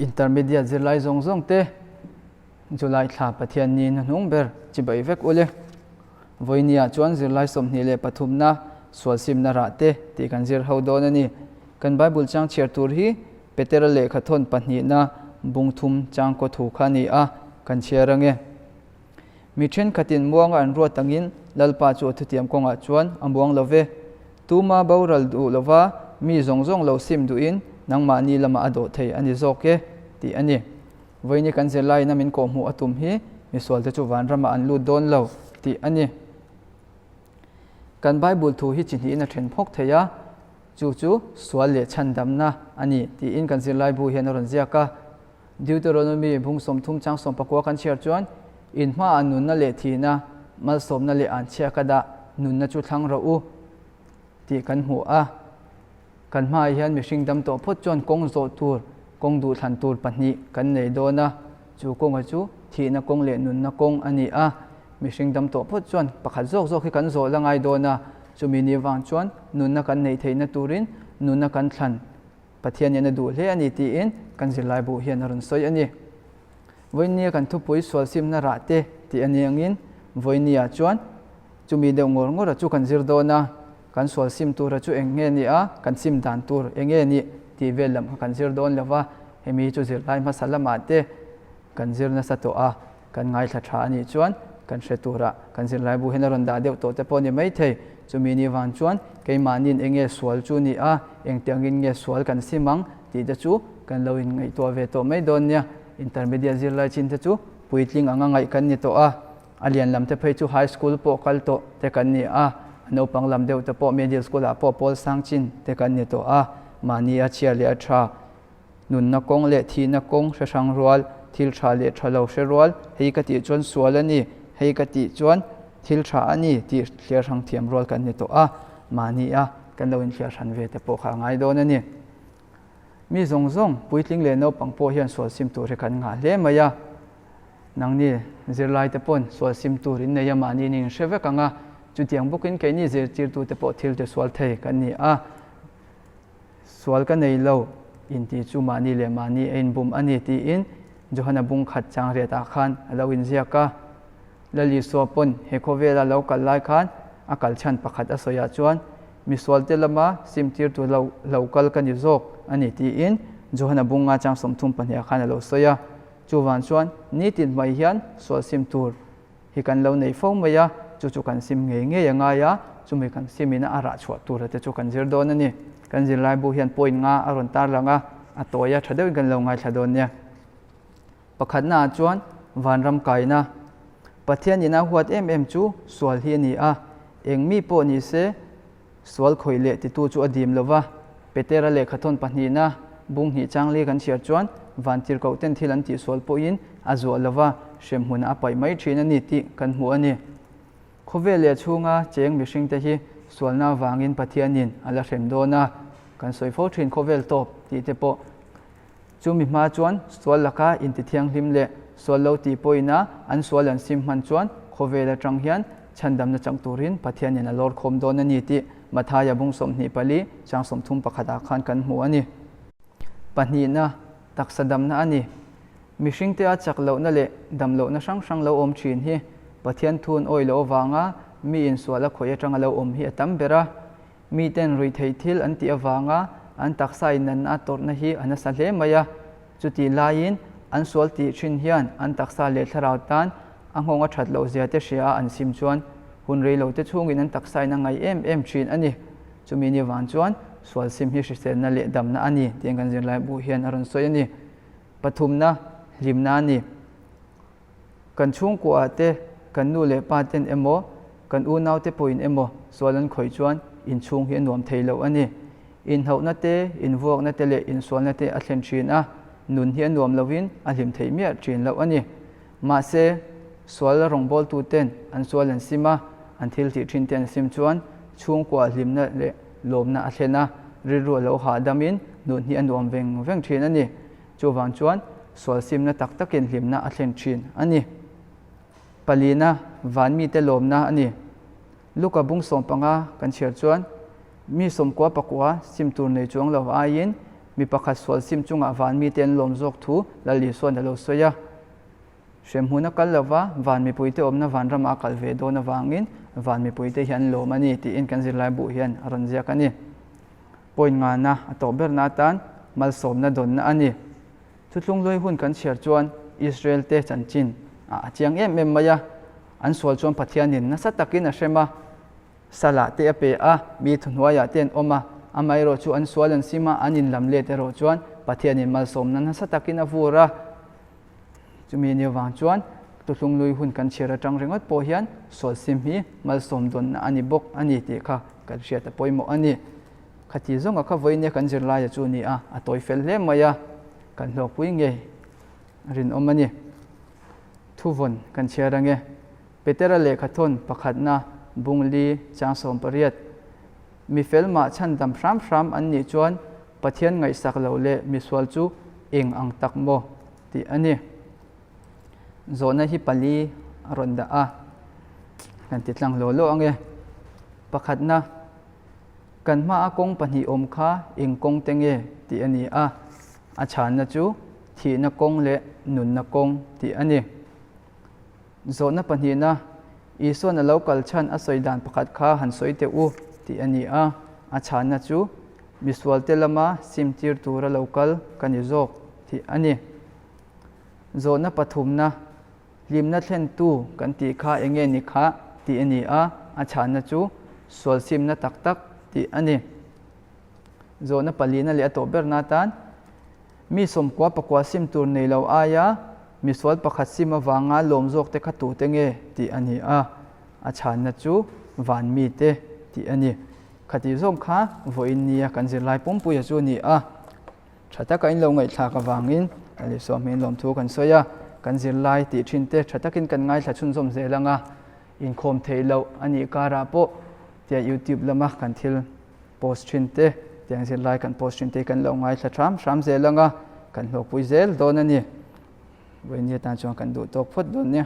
Intermediate zirlai zawng zawng te July thla Pathianni hnuhnung ber chibai vek ule. Vawinia chuan zirlai 23 na sualsimna rah te tih kan zir ho dawn a ni. Kan Bible chang chhiar tur hi Petera lehkha thawn pahnihna bung thum chang kaw thu kha a ni a, kan chhiar ange. Mi thenkhatin muanga an ruat angin Lalpa chu a thutiam kawngah chuan a muang lo ve. Tuma boral duh lova mi zawng zawng lo sim duhin nangmahni lamah a dawh thei a ni zawk e, tih a ni. Vawiini kan zirlaiin a min kawhhmuh a tum hi misualte chu vanramah an lut dawn lo, tih a ni. Kan Bible thu hi chi hnihin a then phawk thei a, chu chu sual leh chhandamna a ni tiin kan zirlaibu hian a rawn ziak a. Deuteronomy bung 30 chang 19 kan chhiar chuan, In hmaah nunna leh thihna, malsawmna leh anchhia ka dah, nunna chu thlang rawh u, tih kan hmu a. Kan hmaah hian mihring dam tawh phawt chuan kawng zawh tur, kawng duhthlan tur pahnih kan nei dawn a, chu kawnga chu thihna kawng leh nunna kawng a ni a. Mihring dam tawh phawt chuan pakhat zawk zawk hi kan zawh la ngai dawn a, chumi ni vang chuan nunna kan neih theihna turin nunna kan thlan Pathian hian a duh hle a ni tiin kan zirlai bu hian a rawn sawi a ni. Vawinia kan thupui sualsimna rah te tih a ni angin vawinia chuan chumi deuh ngawr ngawra chu kan zir dawn a, kan sualsim tura chu eng nge ni a, kan sim dan tur eng nge ni tih vel lam kha kan zir dawn lo va, hemi chu zirlai hmasa lamah te kan zir nasa tawh a, kan ngaithla tha a nih chuan kan hre tura kan zirlai bu hian a rawn dah deuh tawh te pawh a ni maithei. Chumi ni vang chuan keimahniin eng nge sual chu ni a, engtiangin nge sual kan sim ang tih te chu kan lo inngaihtuah ve tawh mai dawn nia. Intermediate zirlai chin te chu puitling anga ngaih kan ni tawh a, a lian lam te phei chu high school pawh kal tawh te kan ni a, a naupang lam deuh te pawh middle school ah pawh pawl sang chin te kan ni tawh a, mahni a chhia leh a tha. Nunna kawng leh thihna kawng hre hrang rual, thil tha leh tha lo hre rual, hei ka tih chuan sual a ni, hei ka tih chuan thil tha a ni tih thliar hrang thiam rual kan ni tawh a, mahni a kan lo inthliar hran ve te pawh kha a ngai dawn a ni. Mi zawng zawng, puitling leh naupang pawh hian sual sim tur hi kan ngah hle mai a, nangni zirlai te pawn sual sim tur in nei a mahni in inhre vek ang a, chutiang bawkin keini zirtirtu te pawh thil te sual thei kan ni a. Sual ka nei lo inti chu mahni leh mahni a inbum a ni tiin Johana bung khat chang riatah khan a lo inziak a. Lal Isua pawn he khawvela lo kal lai khan a kal chhan pakhat a sawiah chuan misualte lama simtirtu lo lo kal ka ni zawk a ni tiin Johana bunga chang 32 ah khan a lo sawi a. Chuvang chuan nitin mai hian sual sim tur hi kan lo nei fo mai a, chu chu kan sim ngei ngei a ngai a, chumi kan sim ina a rah chhuah tura te chu kan zir dawn a ni. Kan zirlai bu hian point nga a rawn tar lang a, a tawi a tha deuhin kan lo ngaithla dawn nia. Pakhatnaah chuan vanram kaina, Pathian ina huat em em chu sual hi a ni a, eng mi pawh ni se sual khawih leh titu chu a dim lo va, Petera lehkhathawn pahnihna bung hnih changli kan chhiar chuan vantirhkoh ten thil an tihsual pawhin a zuah lo va, hremhmunah a paih mai thin a ni tih kan hmu a ni. Khawvel leh chhunga cheng mihringte hi sualna avangin Pathianin a la hrem dawn a, kan sawi fo thin khawvel tawp tih te pawh. Chumi hma chuan sual laka intithianghlim leh sual lo tih pawhina an sual an sim hman chuan khawvel atang hian chhandamna chang turin Pathianin a lawr khawm dawn a ni tih Mathaia bung 24 chang 31 ah khan kan hmu a ni. Pahnihna, taksa damna a ni. Mihringte a chak lohna leh dam lohna hrang hrang lo awm thin hi Pathian thun awih loh avanga mi insual a khawih atanga lo awm hi a tam ber a. Miten ruihtheih thil an tih avanga an taksa in an a tawrhna hi a nasa hle mai a, chutih laiin an sual tih thin hian an taksa leh thlarau tan a nghawng a that loh zia te hria a an sim chuan hun rei lo te chhungin an taksa in a ngaih em em thin a ni. Chumi ni vang chuan sual sim hi hriselna leh damna a ni tih kan zirlai bu hian a rawn sawi a ni. Pathumna, hlimna a ni. Kan chhungkuaah te, kan nu leh pa ten emaw, kan unau te pawhin emaw sual an khawih chuan inchhung hi a nuam thei lo a ni. Inhauhna te, invuakna te leh insualna te a thlen thin a, nun hi a nuam lovin a hlim theih miah thin loh a ni. Mahse, sual rawngbawltu ten an sual an sim a, an thil tih thin te an sim chuan chhungkuaah hlimna leh lawmna a thlen a, rilru a lo hahdamin nun hi a nuam veng veng thin a ni. Chuvang chuan sual simna tak takin hlimna a thlen thin a ni. Palina, van mite lawmna a ni. Luka bung 15 kan chhiar chuan mi 94 sim tur nei chuang lo aiin mi Mi pakhat sual sim chungah van mite an lawm zawk thu Lal Isua'n a lo sawi a. Hremhmun a kal lova, van mipuite awmna vanramah a kal ve dawn avangin van mipuite hi an lawm a ni tiin kan zirlaibu hian a rawn ziak a ni. Point ngana a tawh berna atan malsawmna dawnna a ni. Thuthlung hun kan chhiar chuan Israel te chanchin a chiang em em mai a, an sual chuan Pathianin nasa takin a hrem a, Salah te a pe a, mi thuhnuaiah te an awm a, amaherawh chu an sual an sim a, an inlam let erawh chuan Pathianin malsawmna nasa takin a vur a. Chumi ni avang chuan Tuhlung lui hun kan chhiar atang ringawt pawh hian sual sim hi malsawm dawnna a ni bawk a ni tih kha kan hriat a pawimawh a ni. Khati zawnga kha vawinia kan zirlaia chu ni a, a tawi fel hle mai a, kan hlawkpui ngei rinawm a ni. Thuvawn kan chhiar ange. Petera lehkhathawn pakhatna bungli chang 18. Mi fel mah chhandam hram hram an nih chuan Pathian ngaihsak loh leh misual chu eng ang tak maw tih a ni. Zawhna hi pali a rawn dah a, kan ti tlang law law ange. Pakhatna, kan hmaa kawng pahnih awm kha eng kawng te nge tih a ni a, a chhanna chu thihna kawng leh nunna kawng tih a ni. Zawhna pahnihna, Isua'n a lo kal chhan a sawi dan pakhat kha han sawi teh u tih a ni a, a chhanna chu misualte lama simtir tura lo kal ka ni zawk tih a ni. Zawhna pathumna, Hlimna thlentu kan tih kha eng nge ni kha tih a ni a, a chhanna chu sual simna tak tak tih a ni. Zawhna palina leh a tawh berna atan, Mi sawmkua pakua sim tur nei lo aia misual pakhat sim avanga lawm zawk te kha tute nge tih a ni a, a chhanna chu van mite tih a ni. Khati zawng kha vawiin nia kan zirlai pumpuia chu a ni a, tha taka in lo ngaihthlak avangin a leh sawmhmel lawmthu kan sawi a, kan zirlai tih thin te tha takin kan ngaithla chhunzawm zel ang a, inkhawm theih loh a nih karah pawh tia youtube lama kan thil post thin te, tiang zirlai kan post thin te kan lo ngaithla hram hram zel ang a, kan hlawkpui zel dawn a ni. Vawiin atan chuan kan duh tawk phawt dawn nia.